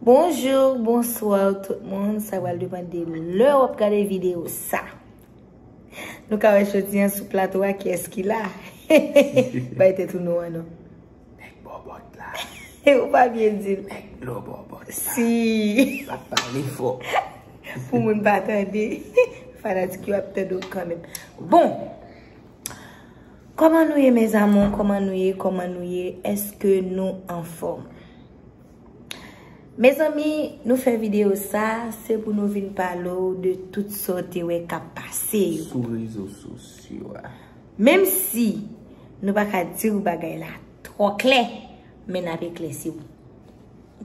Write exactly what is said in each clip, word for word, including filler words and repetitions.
Bonjou, bonswa tout moun. Sa pral depann de lè w ap gade videyo sa. Nou ka wè jodi an sou plato a kiyès ki la. Bay tèt ou non an non. Nèg bòbòt la. Ou pa byen di l. Nèg blo bòbòt la. Si. L ap pale fò. Pou moun pa tande. Fanatik yo ap tande w kanmenm. Bon. Kòman nou ye, mes amours? Kòman nou ye? Kòman nou ye? Èske nou anfòm? Mezanmi, nou fè videyo sa, se pou nou vin pale w de tout sa w te wè k ap pase yo. Sou rezo sosyo a. Menm si nou pa ka di w bagay la twò klè, men n ap eklèsi w.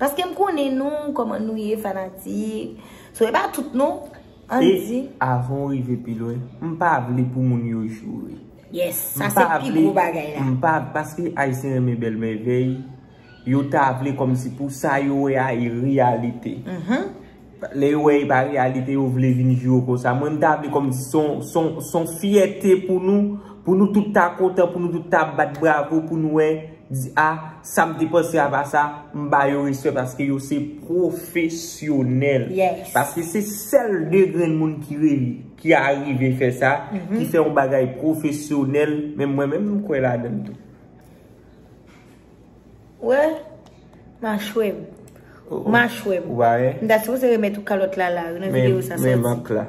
Paske m konnen nou, kòman nou ye, fanatik. So, e pa tout non. Ann di. E avan w rive pi lwen, m pa vle pou moun yo joure. Yes, sa se pi gwo bagay la. M pa, paske Ayisyen renmen bèl mèvèy, yo ta vle kòmsi pou sa yo wè a e reyalite. Lè yo wè e pa reyalite, yo vle vin joure w konsa. Mwen, m ta vle kòmsi se yon, se yon, se yon fyète pou nou, pou nou tout ta kontan, pou nou tout ta bat bravo, pou nou wè, di, a, sa m te panse a pa sa, m ba yo respè paske yo se pwofesyonèl. Yes. Paske se sèl de grenn moun ki re-, ki arive fè sa, ki fè yon bagay pwofesyonèl, men mwen menm, m kwè ladan l tou. Wè, machwè m. Oh, oh. Machwè m. Ou pa wè? M ta sipoze remèt ou kalòt la la, nan videyo sa sòti. Men, men mak la.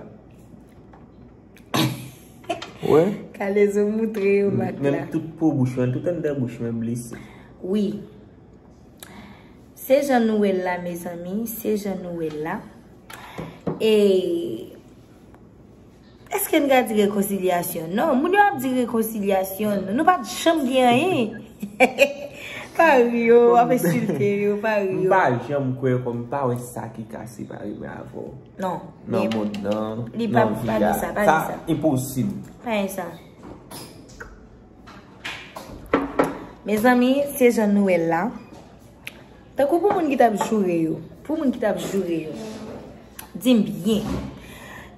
Wè? Kalezo moutre yo mak la. Menm tout po bouch mwen, tout anndan bouch mwen blese. Wi. Se jan nou wè l la, mezanmi, se jan nou wè l la. E èske n ka di rekonsilyasyon? Non, moun yo ap di rekonsilyasyon. Nou pa t janm gen anyen. Pa ri yo, w ap ensilte yo, pa ri yo. M pa janm kwè kòm m pa wè sa ki ka separe mwen avè w. Non, nan mond nan, nan vi a. Sa enposib. Pa gen sa. Mezanmi, se jan nou wè l la. Tankou pou moun ki t ap joure yo, pou moun ki t ap joure yo, di m byen.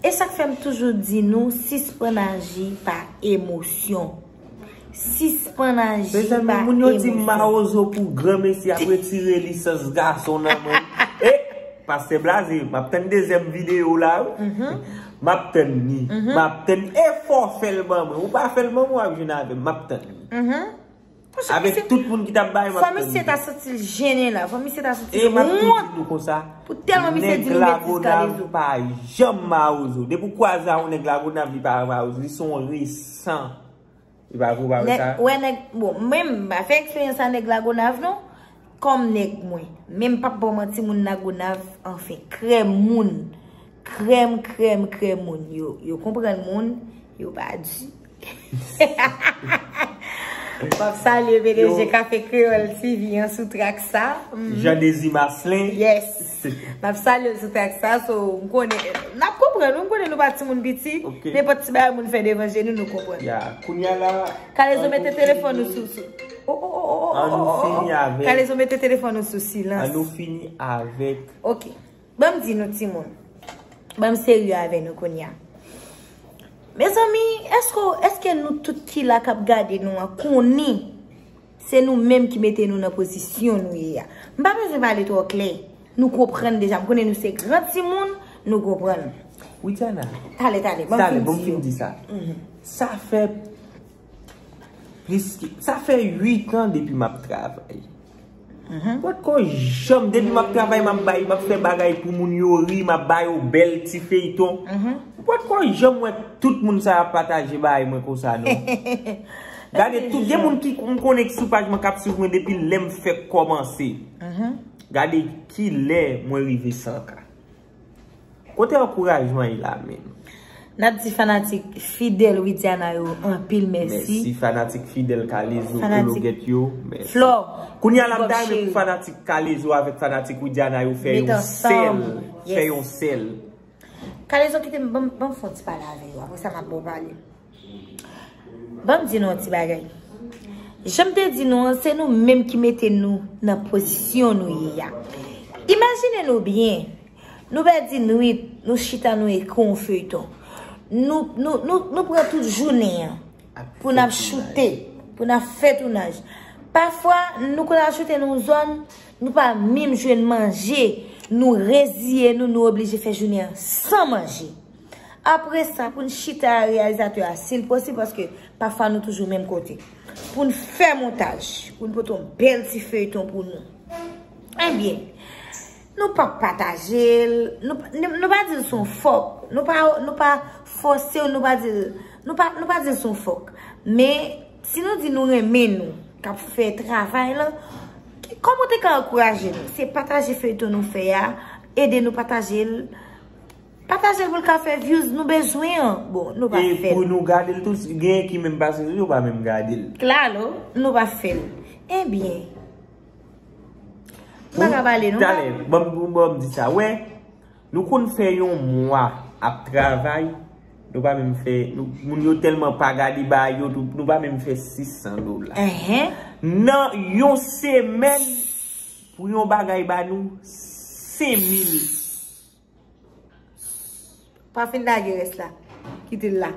E sa k fè m toujou di nou, sispann aji pa emosyon. Sispann aji pa emosyon. Mezanmi, moun yo di m mawozo pou granmesi ap retire lisans gason nan men. E, Pastè Blaze, m ap tann dezyèm videyo w la, wi. M ap tann li. M ap tann li. E fò w fè l ban mwen. Ou pa fè l ban mwen, w ap jwenn avè m. M ap tann li. Avèk tout moun ki t ap bay, m ap tann li. Fò misye ta santi l jennen la. Fò misye ta santi l wont. E m ap tou di nou konsa, pou tèlman misye di nou betiz Kalezo. Nèg Lagonav pa janm mawozo. Depi w kwaze a yon nèg Lagonav, li pa mawozo. Li se yon resan. Li pa vre, ou pa wè sa? Wè nèg, bon, mwen, m pa fè eksperyans a nèg Lagonav, non. Kòm nèg mwen. Men m p ap ba w manti, moun Lagonav, anfen, krèm moun. Krèm, krèm, krèm moun. Yo, yo konprann moun, yo pa di. M ap salye P D G Kafe Kreyòl T V an sou trak sa. Jean Désir Marcelin. Yes. M ap salye l sou trak sa, so, m konnen, n ap konprann, wi, m konnen nou pa timoun piti. Ok. Nenpòt ti bagay moun fè devan je nou, nou konprann. Ya, kounye a la, Kalezo, mete telefòn ou sou, sou. Oh, oh, oh, oh, oh, oh, oh. Ann nou fini avèk. Kalezo, mete telefòn ou sou silans. Ann nou fini avèk. Ok. Ban m di nou, timoun. Ban m serye avè nou kounye a. Mezanmi, èske, èske nou tout ki la k ap gade nou an konnen se nou menm ki mete nou nan pozisyon nou ye a? M pa bezwen pale twò klè. Nou konprann deja. M konnen nou se gran timoun, nou konprann. Widiana. Tale, tale, ban m fin di yo. Tale, ban m fin di sa. Mhm. Sa fè plis ki, sa fè uit an depi m ap travay. Mhm. Potko janm, depi m ap travay, m ap bay, m ap fè bagay pou moun yo ri, m ap ba yo bèl ti feyton. Mhm. Potko janm wè tout moun sa y ap pataje bagay mwen konsa, non. Gade, tout gen moun ki m konnen ki sou paj mwen k ap swiv mwen depi lè m fèk kòmanse. Mhm. Gade kilè mwen rive san K. Kote ankourajman ye la menm? N ap di fanatik fidèl Widiana yo anpil mèsi. Mèsi fanatik fidèl Kalezo, Kologèt yo. Mèsi. Flò, kounye a la, m ta renmen pou fanatik Kalezo avèk fanatik Widiana yo fè yon sèl. Fè yon sèl. Kalezo, kite m, ban m, ban m fè yon ti pale avè yo. Apre sa, m ap ba w pale. Ban m di nou yon ti bagay. Jan m te di nou an, se nou menm ki mete nou nan pozisyon nou ye a. Imajine nou byen, nou pèdi nwit, nou chita, nou ekri yon feyton. Nou, nou, nou, nou pran tout jounen an pou n ap choute, pou n ap fè tounaj. Pafwa, nou konn al choute nan yon zòn, nou pa menm jwenn manje. Nou reziye nou, nou oblije fè jounen an san manje. Apre sa, pou n chita a reyalizatè a, si l posib, paske pafwa nou toujou menm kote. Pou n fè montaj, pou n pote yon bèl ti feyton pou nou. Ebyen, nou p ap pataje l, nou, nou, nou pa di l se yon fòk, nou pa, nou pa fòse w, nou pa di l, nou pa, nou pa di l se yon fòk. Men, si nou di nou renmen nou, k ap fè travay lan, kòman w te ka ankouraje nou? Se pataje feyton nou fè a, ede nou pataje l. Pataje l pou l ka fè views nou bezwen an. Bon, nou pa fè l. E pou nou gade l tou, genyen ki menm pase sou yo, pa menm gade l. Klalo, nou pa fè l. Ebyen, m pa ka pale, non. Talè, ban m, ban m di sa. Wè, nou konn fè yon mwa ap travay, nou pa menm fè, nou, moun yo tèlman pa gade bagay yo, nou, nou pa menm fè sis san dola. Nan yon semèn, pou yon bagay ba nou senk mil. Pa fin lage rès la. Kite l la.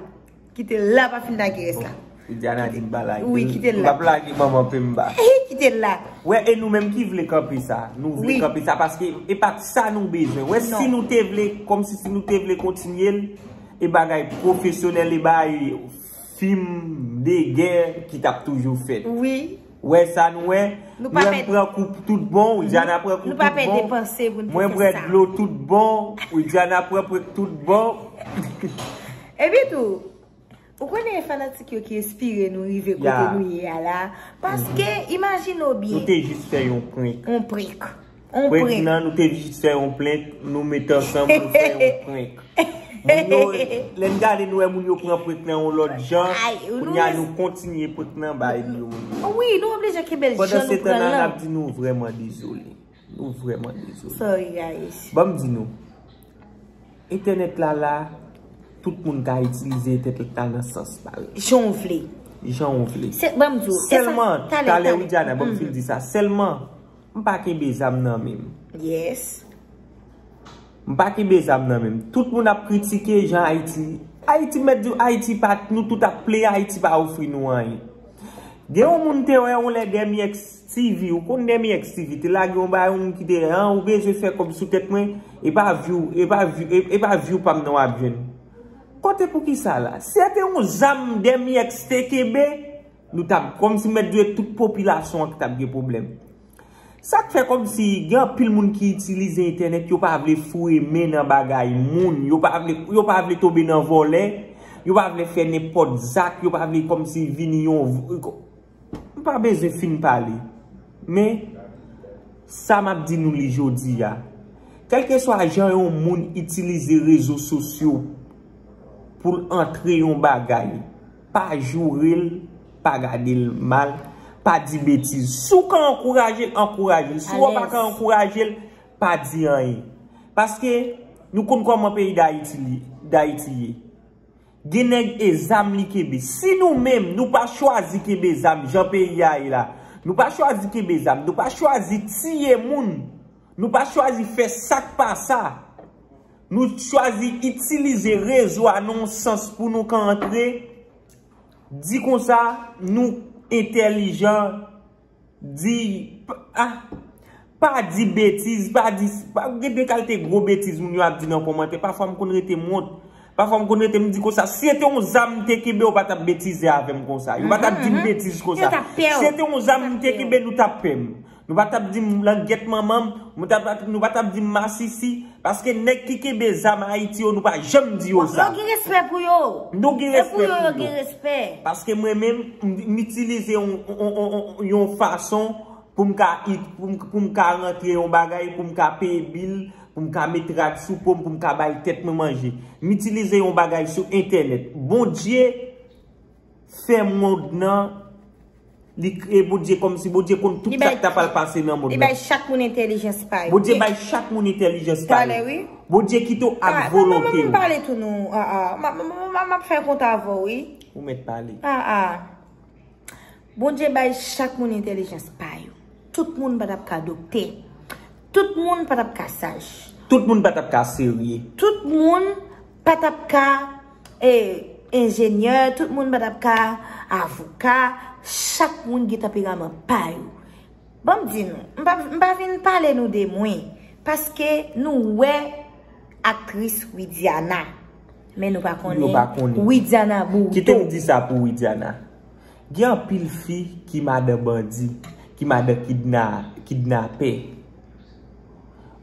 Kite l la, pa fin lage rès la. Widiana di m pa lage l. Wi, kite l la. M p ap lage manman Pemba. Kite l la. Wè, e nou menm ki vle kanpe sa. Nou vle kanpe sa paske e pa t sa nou bezwen. Wè, si nou te vle, kòmsi si nou te vle kontinye l, e bagay pwofesyonèl, e bagay fim de gè ki t ap toujou fèt. Wi. Wè sa nou wè? Nou pa pèdi. Pran kou tout bon, Widiana pran kou tout bon. Nou pa pèdi panse pou n te fè sa. Mwen bwè dlo tout bon, Widiana pran prek tout bon. Epi tou, ou konnen e fanatik yo ki enspire nou rive kote nou ye a la. Paske, imajine w byen. Nou te jis fè yon prank. Yon prank. Prank nan, nou te jis fè yon prank, nou met ansanm, nou fè yon prank. Moun yo, lè n gade, nou wè moun yo pran prank nan yon lòt jan. Kounye a, nou kontinye prank nan bay yo. Wi, nou oblije kenbe l jan nou pran l lan. Pandan se tan la, n ap di nou vrèman dezole. Nou vrèman dezole. Sorry, guys. Ban m di nou, entènèt la la, tout moun ka itilize entènèt la nan sans pa yo. Jan w vle. Jan w vle. Ban m di w, sèlman, talè, Widiana, ban m fin di sa. Sèlman, m pa kenbe zam nan men m. Yes. M pa kenbe zam nan men m. Tout moun ap kritike jan Ayiti. Ayiti, m mèt di w, Ayiti pa, nou tout ap plenyen, Ayiti pa ofri nou anyen. Gen yon moun te wè yon lè Demi X T V, ou konn Demi X T V, te lage yon bagay, yon moun ki te, an, ou bezwen fè kòb sou tèt mwen, e pa view, e pa view, e, e pa view pa m nan w ap jwenn. Kote poukisa la? Si se te yon zam Demi X te kenbe, nou t ap, kòmsi m mèt di w, tout popilasyon an ki t ap gen pwoblèm. Sa k fè kòmsi gen anpil moun ki itilize entènèt, yo pa vle foure men nan bagay moun, yo pa vle, yo pa vle tonbe nan vòlè, yo pa vle fè nenpòt zak, yo pa vle kòmsi vini yon, m pa bezwen fin pale. Men, sa m ap di nou li jodi a, kèlkeswa jan yon moun itilize rezo sosyo pou l antre yon bagay, pa joure l, pa gade l mal, pa di betiz. Si w ka ankouraje l, ankouraje l. Si w pa ka ankouraje l, pa di anyen. Paske nou konn kòman peyi Dayiti li, Dayiti ye. Gen nèg e zam li kenbe. Si nou menm, nou pa chwazi kenbe zam jan peyi a ye la, nou pa chwazi kenbe zam, nou pa chwazi tiye moun, nou pa chwazi fè sa k pa sa, nou chwazi itilize rezo a nan yon sans pou nou ka antre, di konsa, nou entèlijan, di, pa, ah, pa di betiz, pa di, pa, gen de kalite gwo betiz moun yo ap di nan kòmantè. Pafwa m konn rete m wont. Pafwa m konn rete m di konsa, si se te yon zam m te kenbe, yo pa t ap betize avè m konsa. Yo pa t ap di m betiz konsa. Si se te yon zam m te kenbe, nou t ap pè m. Nou pa t ap di m langyèt manman m, nou pa t ap, nou pa t ap di m masisi, paske nèg ki kenbe zam Ayiti yo, nou pa janm di yo sa. Nou gen respè pou yo. Nou gen respè pou yo. Paske mwen menm, m, m itilize yon, yon, yon, yon, yon fason pou m ka it-, pou m, pou m ka rantre yon bagay, pou m ka peye bil, pou m ka met rad sou po m, pou m ka bay tèt mwen manje. M itilize yon bagay sou entènèt. Bondye fè mond nan, li kreye Bondye kòmsi Bondye konn tout sa k ta pral pase nan mond nan. Li bay chak moun entèlijans pa yo. Bondye bay chak moun entèlijans pa yo. Talè, wi. Bondye kite w ak volonte w. M pale tou non. Ah, ah. M, m, m, m, m ap fè kont avè w, wi. Ou mèt pale. Ah, ah. Bondye bay chak moun entèlijans pa yo. Tout moun pa t ap ka doktè. Tout moun pa t ap ka saj. Tout moun pa t ap ka serye. Tout moun pa t ap ka, eh, enjenyè. Tout moun pa t ap ka avoka. Chak moun gen tanperaman pa yo. Ban m di nou, m pa, m pa vin pale nou de mwen. Paske nou wè aktris Widiana. Men nou pa konnen Widiana Bourdeau. Kite m di sa pou Widiana. Gen anpil fi ki madan bandi, ki madan kidna, kidnapè.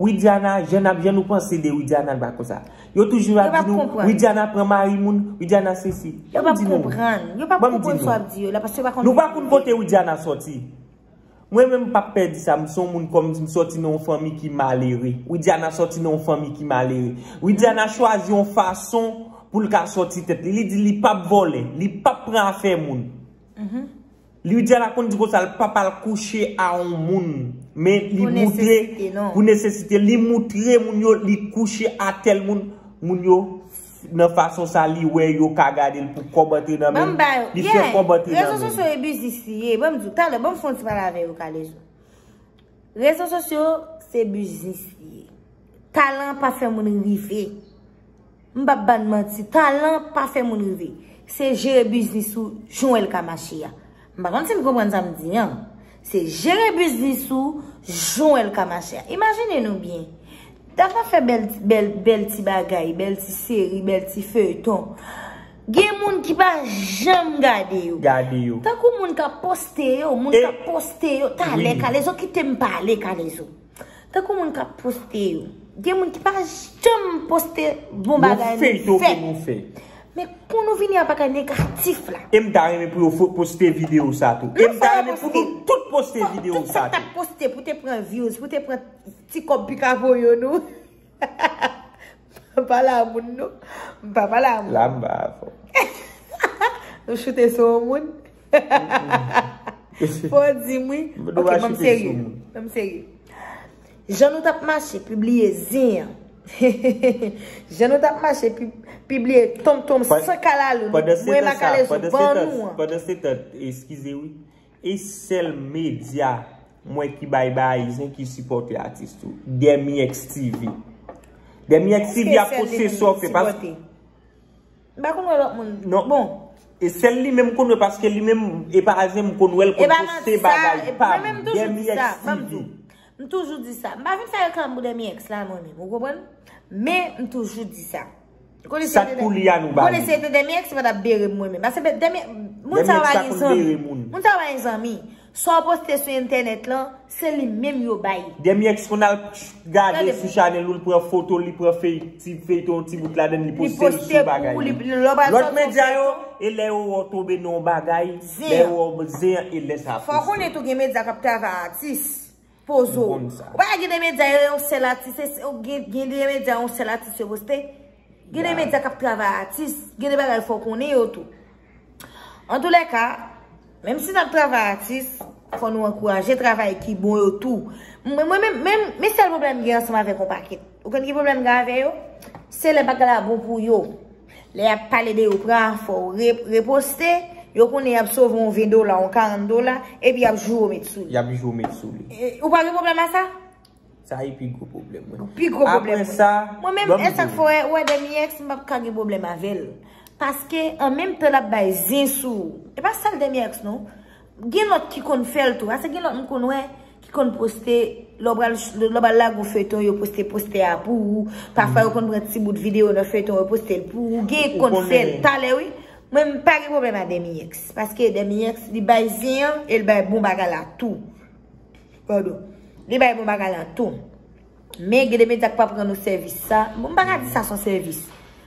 Widiana, jan n ap, jan nou panse de Widiana, n pa konsa. Yo toujou ap di nou, Widiana pran mari moun, Widiana sesi. Yo p ap konprann. Yo p ap konprann sa w ap di yo la, paske yo pa konn. Nou pa konn kote Widiana sòti. Mwen menm m p ap pè di sa, m se yon moun kòm si m sòti nan yon fanmi ki malere. Widiana sòti nan yon fanmi ki malere. Widiana chwazi yon fason pou l ka sòti tèt li. Li di li p ap vòlè, li p ap pran afè moun. Li di a la konn di konsa, l p ap al kouche a yon moun. Men li moutre pou nesesite, li moutre moun yo, li kouche a tèl moun, moun yo nan fason sa li wè yo ka gade l pou kòb antre nan men l, li fè kòb antre nan men l. Rezo sosyo e biznis li ye. Ban m di w, talè, ban m fè yon ti pale avè yo, Kalezo. Rezo sosyo se biznis li ye. Talan pa fè moun rive. M p ap ba n manti, talan pa fè moun rive. Se jere biznis ou jan w wè l ka mache a. M pa konn si n konprann sa m di an. Se jere biznis ou jan w wè l ka mache a. Imajine nou byen. Dava fè bèl, bèl, bèl ti bagay, bèl ti seri, bèl ti feyton. Gen moun ki pa janm gade yo. Gade yo. Tankou moun k ap poste yo, moun k ap poste yo. Talè, Kalezo, kite m pale, Kalezo. Tankou moun k ap poste yo. Gen moun ki pa janm poste bon bagay nou fè. Men pou nou vini a bagay negatif la. E m ta renmen pou yo fo-, poste videyo sa tou. E m ta renmen pou nou tout poste videyo sa tou. Tout sa k t ap poste pou te pran views, pou te pran ti kòb pika voye nou. M pa pale a moun, non. M pa pale a moun. La m ba avè w. Nou choute sou yon moun. Fò w di m wi. Ok, ban m serye. Ban m serye. Jan nou t ap mache pibliye zen an. Jan nou t ap mache pi-, pibliye tonmtonm san kalalou. Mwen Makalezo ban nou an. Pandan se tan, eskize wi. E sèl medya mwen ki bay bay zen ki sipòte atis tou. Dèmi X T V. Dèmi X T V ap poste sa w fè paske M pa konn wè lòt moun. Non. Bon. E sèl li menm konn wè paske li menm e pa zen m konn wè l konn poste bagay pa m. Dèmi X T V. M toujou di sa. M pa vin fè reklam pou Dèmi X la mwen menm. Ou konprann? Men m toujou di sa. Sa k pou li a nou ba li. Konnen se te Dèmi X pa t ap bere m mwen menm. Paske Dèmi, moun sa yo pa gen zanmi. Moun sa yo pa gen zanmi. Sa w poste sou entènèt lan, se li menm yo bay. Dèmi X konn al gade sou chanèl ou, li pran foto, li pran fey-, ti feyton, ti bout ladann, li poste l sou bagay li. Lòt medya yo, e lè yo wè w tonbe nan yon bagay, lè yo wè w zen an, e lè sa poste. Fò w konnen tou gen medya k ap travay atis. Poze w. Ou pa gen de medya, e yon sèl atis, e, gen, gen de medya, yon sèl atis yo poste. Gen de medya k ap travay atis, gen de bagay fò w konnen yo tou. Antoulèka, menm si n ap travay atis, fò nou ankouraje travay ki bon yo tou. Mwen, mwen menm, menm, men sèl pwoblèm m gen ansanm avèk yon pakèt. Ou konn ki pwoblèm m gen avè yo? Se lè bagay la bon pou yo. Lè y ap pale de yo, pran afè w, re-, reposte, yo konnen y ap sove yon ven dola, yon karant dola, epi y ap joure w met sou li. Y ap joure w met sou li. E, ou pa gen pwoblèm a sa? Sa e pi gwo pwoblèm mwen. Pi gwo pwoblèm mwen. Apre sa, mwen menm, e sa k fè w wè Dèmi X, m p ap ka gen pwoblèm avè l. Paske, an menm tan l ap bay zen sou ou. E pa sèl Dèmi X, non. Gen lòt ki konn fè l tou. Paske gen lòt m konn wè ki konn poste, lè w pral, lè w pral lage yon feyton, yo poste postè a pou ou. Pafwa, yo konn pran ti bout videyo nan feyton, yo poste l pou ou. Gen k konn fè l talè, wi. Mwen, m pa gen pwoblèm ak Dèmi X. Paske Dèmi X, li bay zen an, e l bay bon bagay la tou. Padon. Li bay bon bagay la tou. Men gen de medya k p ap rann ou sèvis sa. Bon, m pa ka di sa se yon sèvis.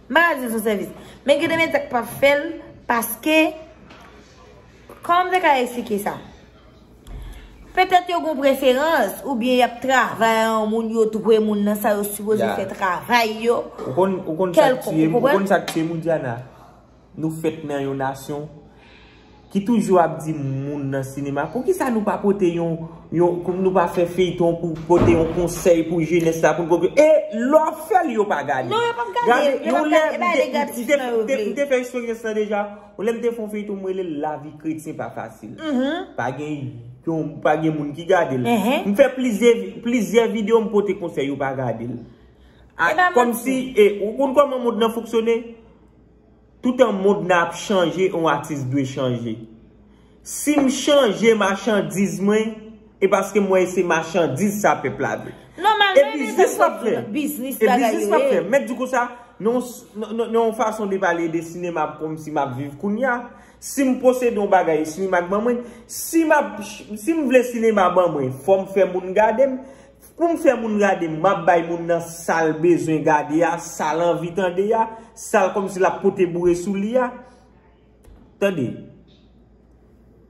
M pa ka di se yon sèvis. Men gen de medya k p ap fè l paske, kòman m te ka eksplike sa? Petèt yo gen preferans, oubyen y ap travay a yon moun, yo dwe moun nan sa yo sipoze fè travay yo. Ou konn, ou konn sa k tiye m, ou konn sa k tiye m, Diana? Nou fèt nan yon nasyon ki toujou ap di moun nan sinema, poukisa nou pa pote yon, yon, nou pa fè feyton pou pote yon konsèy pou jenès la, pou n pote, e lè w ap fè l, yo pa gade. Non, yo p ap gade, yo p ap gade, e pa negatif nan yo vle. M te fè eksperyans lan deja. Yon lè m te fè yon feyton, m rele l Lavi kretyen pa fasil. Pa gen yon, pa gen moun ki gade l. M fè plizyè, plizyè videyo, m pote konsèy, yo pa gade l. Kòmsi, e, ou konn kòman mond nan fonksyone? Toutan mond nan ap chanje, yon atis dwe chanje. Si m chanje machandiz mwen, E paske m wè se machandiz sa pèp la vle. Nòmal, e biznis w ap fè. Biznis e bagay biznis yo w ap fè. Mèt di konsa, nan yon fason de pale de sinema kòmsi m ap viv kounye a, si m posede yon bagay, sinema k ban mwen, si m ap, si m vle sinema ban mwen, fò m fè moun gade m. Pou m fè moun gade m, m ap bay moun nan sa l bezwen gade a, sa l anvi tande a, sa l kòmsi l ap pote boure sou li a. Tande.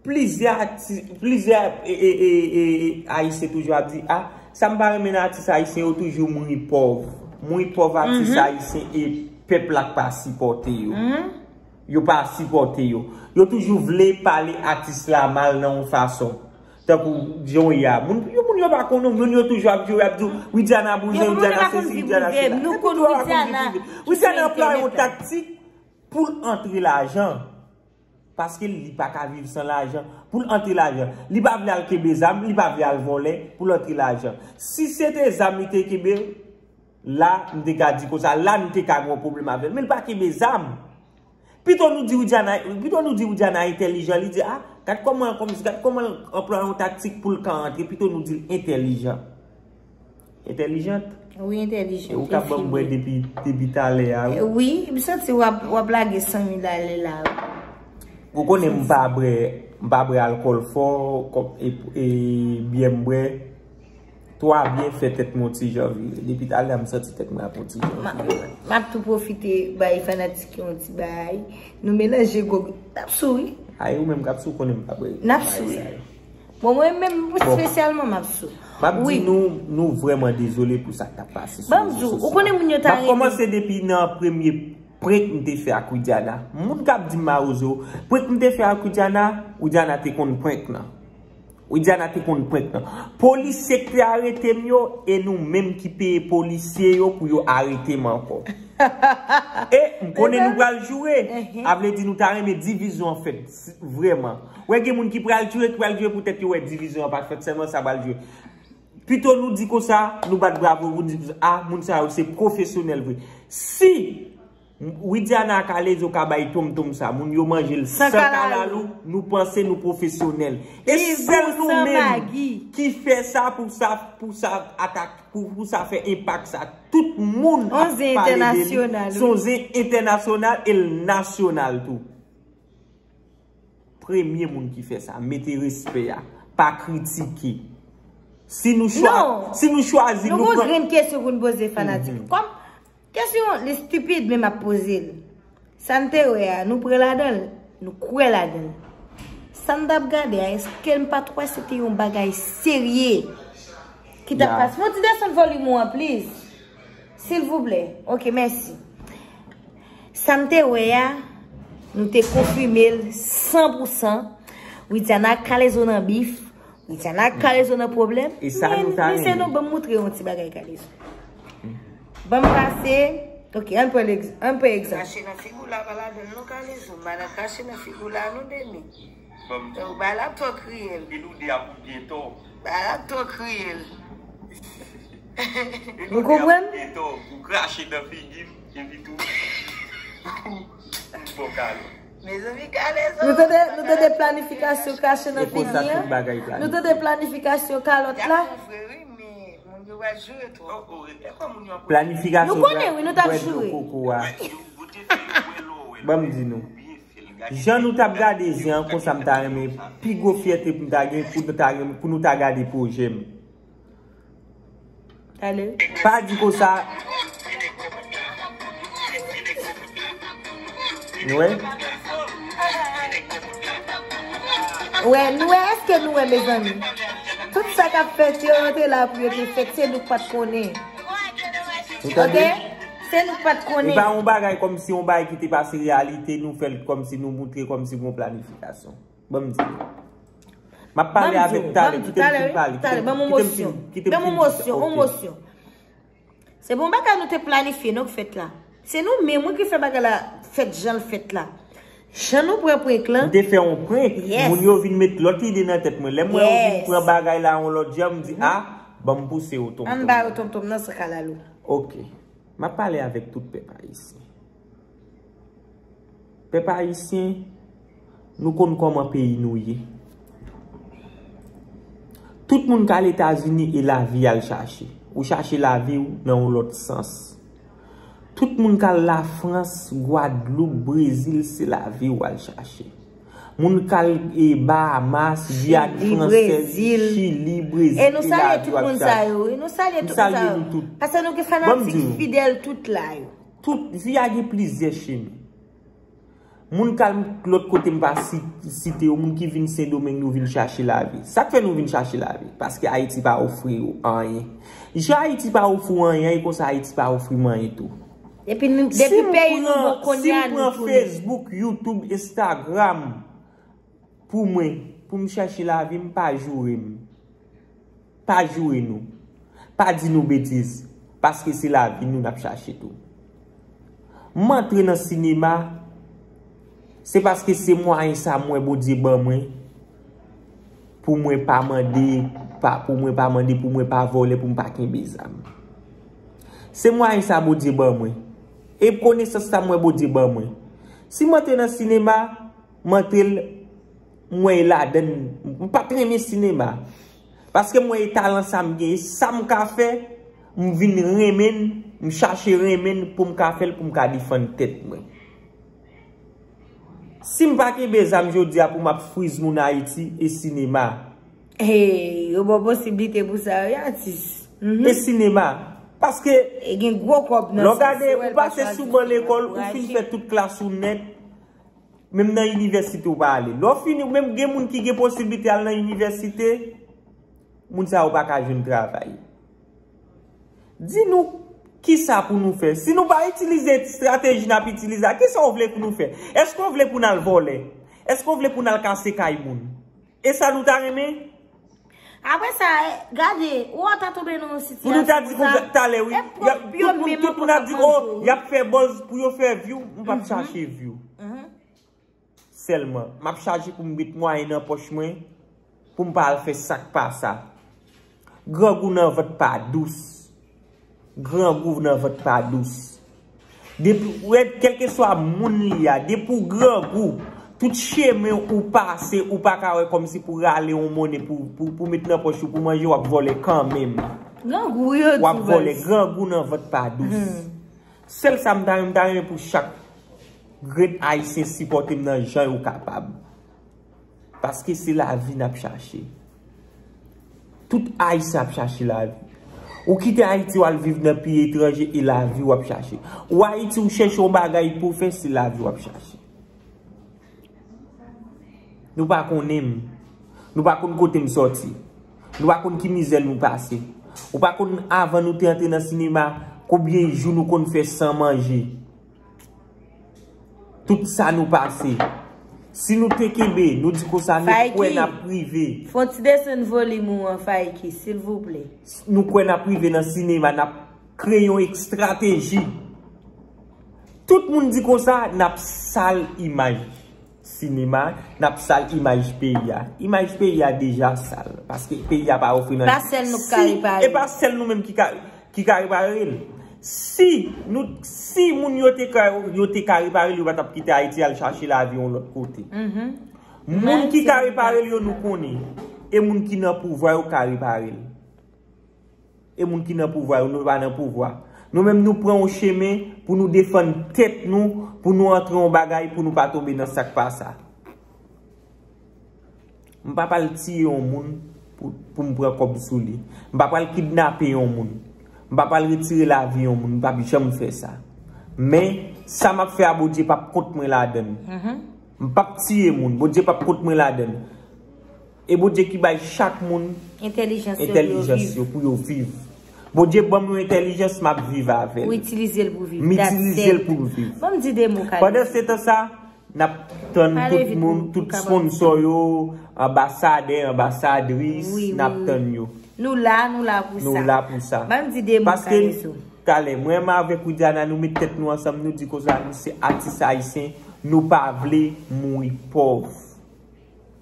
Plizyè ati, plizyè e, e, e, e, e, Ayisyen toujou ap di, a, sa m pa renmen nan atis ayisyen yo toujou mouri pòv. Mouri pòv atis ayisyen e pèp la k pa sipòte yo. Yo pa sipòte yo. Yo toujou vle pale atis la mal nan yon fason. Tankou jan w ye a. Moun, yo, moun yo pa konnen w, moun yo toujou ap jwe, ap di w, Widiana bouzen, Widiana sesi, Widiana sela. Widiana anplwaye yon taktik pou l antre lajan. Paske li pa ka viv san lajan. Pou l antre lajan. Li pa vle al kenbe zam, li pa vle al vòlè, pou l antre lajan. Si se te zam li te kenbe, la, m te ka di konsa, la, m te ka gen yon pwoblèm avè l. Men l pa kenbe zam. Pito nou di Widiana, pito nou di Widiana entèlijan, li di, a, gad kòman, kòman, gad kòman l anplwaye yon taktik pou l ka antre, pito nou di l entèlijan. Entèlijant. Wi, entèlijan. E ou ka ban m bwè depi, depi talè a, wi. Wi, m santi w ap, w ap lage san mil ale la, wi. Ou konnen m pa bwè, m pa bwè alkòl fò, kòm, e, e, byè m bwè. Twa byè fè tèt mwen yon ti jan vire. Depi talè a, m santi tèt mwen ap yon ti jan vire. M ap tou pwofite bay fanatik yo yon ti bay. Nou melanje gwo, n ap sou, wi. Ay, ou menm k ap sou, konnen m pa bwè. N ap sou, wi. Bon, mwen menm, espesyalman, m ap sou. M ap di nou, nou vrèman dezole pou sa k t ap pase sou rezo sosyo. Ou konnen moun yo ta renmen. M ap kòmanse depi nan premye prank m te fè ak Widiana. Moun k ap di m mawozo, prank m te fè ak Widiana, Widiana te konn prank nan. Widiana te konn prank nan. Polisye k te arete m yo, e nou menm ki peye polisye yo pou yo arete m ankò. E m konnen nou pral joure. A vle di nou ta renmen divizyon an fèt. Vrèman. Wè gen moun ki pral joure, ki pral joure poutèt yo wè divizyon an pa t fèt, sèlman sa pral joure. Pito nou di konsa, nou bat bravo pou di, a, moun sa yo se pwofesyonèl vre. Si Widiana ak Kalezo ka bay tonmtonm sa, moun yo manje l san kalalou, nou panse nou pwofesyonèl. E sèl nou menm ki fè sa pou sa, pou sa atak, pou, pou sa fè enpak sa. Tout moun ap pale de li. Se yon zen entènasyonal e l nasyonal tou. Premye moun ki fè sa, mete respè a, pa kritike. Si nou chwa, si nou chwazi, nou pran. Nou gon grenn kesyon pou n poze fanatik. Kòm kesyon li stipid, men m ap poze l. Sa n te wè a, nou pran ladan l, nou kwè ladan l. Sa n t ap gade a, èske n pa t wè se te yon bagay serye ki t ap pase? Fè yon ti desann volim ou an, please. Silvouplè. Ok, mèsi. Sa n te wè a, nou te konfime l san pou san. Widiana ak Kalezo nan bif. Widiana ak Kalezo nan pwoblèm. E sa nou ta renmen. Men, mesye, non, ban m montre yon ti bagay Kalezo. Ban m pase. Ok, ann pran egz-, ann pran egzanp. Krache nan figi w la, pa ladan l non, Kalezo. Madan krache nan figi w la, non, Demi. Ou bay la twò kriyèl. Epi nou de ap gen tò. Bay la twò kriyèl. Ou konprann? Eto, ou krache nan figi m, epi tou. Bon, kale. Mezanmi, kale zò. Nou tande, nou tande planifikasyon krache nan figi an? Nou tande planifikasyon kalòt la? Planifikasyon. Nou konnen, wi, nou t ap joure. Ban m di nou. Jan nou t ap gade zen an, konsa m ta renmen pi gwo fyète pou nou ta gen, pou nou ta renmen, pou nou ta gade pwojè m. Pa di konsa. Nou wè? Wè, nou wè, èske nou wè, mezanmi? Tout sa k ap fèt yo, yo te la pou yo te fèt, se nou k pa t konnen. Ou tande? Ok? Se nou k pa t konnen. E pa yon bagay kòmsi yon bagay ki te pase reyalite, nou fè l kòmsi nou moutre kòmsi gon planifikasyon. Ban m di nou. M ap pale avèk talè, kite m fin pale, kite m fin, kite m fin di sa. Ok. Ban m yon mosyon, yon mosyon. Se pa yon bagay nou te planifye, non, k fèt la. Se nou menm, wi, ki fè bagay la fèt jan l fèt la. Jan nou pran prank lan. M te fè yon prank, yes, moun yo vin met lòt ide nan tèt mwen. Lè m wè yo vin pran bagay la yon lòt jan, m di, a, ban m pouse yo tonton. Ann ba yo tonton nan san kalalou. Ok. M ap pale avèk tout pèp ayisyen. Pèp ayisyen, nou konn kòman peyi nou ye. Tout moun k al Etazini e lavi y al chache. Ou chache lavi w nan yon lòt sans. Tout moun k al Lafrans, Gwadloup, Brezil, se lavi w al chache. Moun k al e Bahamas, Giyàn Fransèz, Chili, Brezil, e lavi w ap chache. E nou salye tout moun sa yo, wi. Nou salye tout moun sa yo. Paske nou gen fanatik fidèl tout la yo. Tout vi a gen plizyè chemen. Moun k al lòt kote m pa si- site yo, moun ki vin Sendomeng, nou vin chache lavi. Sa k fè nou vin chache lavi? Paske Ayiti pa ofri yo anyen. Jan Ayiti pa ofri w anyen, e konsa Ayiti pa ofri m anyen tou. Depi nou, depi peyi nou bon kounye a, nou tounen. Si m pran Facebook, YouTube, Instagram, pou mwen, pou m chache lavi m, pa joure m. Pa joure nou. Pa di nou betiz. Paske se lavi nou n ap chache tou. M antre nan sinema, se paske se mwayen sa m wè Bondye ban mwen pou mwen pa mande, pa, pou mwen pa mande, pou mwen pa vòlè, pou m pa kenbe zam. Se mwayen sa Bondye ban mwen. E konesans sa m wè Bondye ban mwen. Si m antre nan sinema, m antre l, m wè e ladann, m pa t renmen sinema. Paske m wè e talan sa m gen, e sa m ka fè, m vin renmen l, m chache renmen l pou m ka fè l, pou m ka defann tèt mwen. Si m pa kenbe zam jodi a pou m ap friz moun Ayiti, e sinema. Hey, yo ba w posiblite pou sa, wi, atis. Mhm. E sinema. Paske, e gen gwo kòb nan lè w gade, ou pase sou ban lekòl, ou fin fè tout klas ou nèt, menm nan inivèsite ou pa ale. Lè w fini, menm gen moun ki gen posiblite al nan inivèsite, moun sa yo pa ka jwenn travay. Di nou, kisa pou nou fè? Si nou pa itilize estrateji n ap itilize a, kisa w vle pou nou fè? Èske w vle pou n al vòlè? Èske w vle pou n al kase kay moun? E sa nou ta renmen? Apre sa, eh, gade, ou ta tonbe nan yon sitiyasyon pou nou ta di konsa, talè, wi, tout moun ap di, oh, y ap fè buzz pou yo fè view, m p ap chache view. Sèlman, m ap chache pou m met mwayen nan pòch mwen, pou m pa al fè sa k pa sa. Grangou nan vant pa dous. Grangou nan vant pa dous. Depi, ou wè, kèlkeswa moun li a, depi w grangou, tout chemen ou pase, ou pa ka wè kòmsi pou rale yon monnen pou, pou, pou met nan pòch ou, pou manje, w ap vòlè kanmenm. Grangou, yo di w ap vòlè, grangou nan vant pa dous. Sèl sa m ta renmen, m ta renmen pou chak grenn Ayisyen sipòte m nan jan yo kapab. Paske se lavi n ap chache. Tout Ayisyen ap chache lavi. Ou kite Ayiti, w al viv nan peyi etranje e lavi w ap chache. Ou Ayiti, ou chèche yon bagay pou w fè, se lavi w ap chache. Nou pa konnen m. Nou pa konn kote m sòti. Nou pa konn ki mizè nou pase. Ou pa konn, avan nou te antre nan sinema, konbyen jou nou konn fè san manje. Tout sa nou pase. Si nou te kenbe, nou di konsa, nou kwè n ap rive. Fè yon ti desann volim ou an, Faiki, silvouplè. Nou kwè n ap rive nan sinema, n ap kreye yon estrateji. Tout moun di konsa, n ap sal imaj sinema, n ap sal imaj peyi a. Imaj peyi a deja sal, paske peyi a pa ofri nan. Pa sèl nou k ka repare. E pa sèl nou menm ki ka, ki ka repare l. Si nou, si moun yo te ka, yo te ka repare l, yo pa t ap kite Ayiti al chache lavi yon lòt kote. Moun ki ka repare l yo, nou konnen. E moun ki nan pouvwa yo ka repare l. E moun ki nan pouvwa yo, nou pa nan pouvwa. Nou menm, nou pran yon chemen pou nou defann tèt nou, pou nou antre yon bagay, pou nou pa tonbe nan sa k pa sa. M pa pral tiye yon moun pou, pou m pran kòb sou li. M pa pral kidnape yon moun. M pa pral retire lavi yon moun. M p ap janm fè sa. Men, sa m ap fè a, Bondye p ap kont mwen ladann. M p ap tiye moun. Bondye p ap kont mwen ladann. E Bondye ki bay chak moun entèlijans yo pou yo viv. Bondye ban m yon entèlijans, m ap viv avè l. Ou itilize l pou viv. M itilize l pou m viv. Ban m di de mo, Kalezo. Pandan se tan sa, n ap tann tout moun, tout sponsò yo, anbasadè, anbasadris, n ap tann yo. Nou la, nou la pou sa. Nou la pou sa. Ban m di de mo, Kalezo. Paske, talè, mwen menm avèk Widiana, nou met tèt nou ansanm, nou di konsa, nou se atis ayisyen, nou pa vle mouri pòv.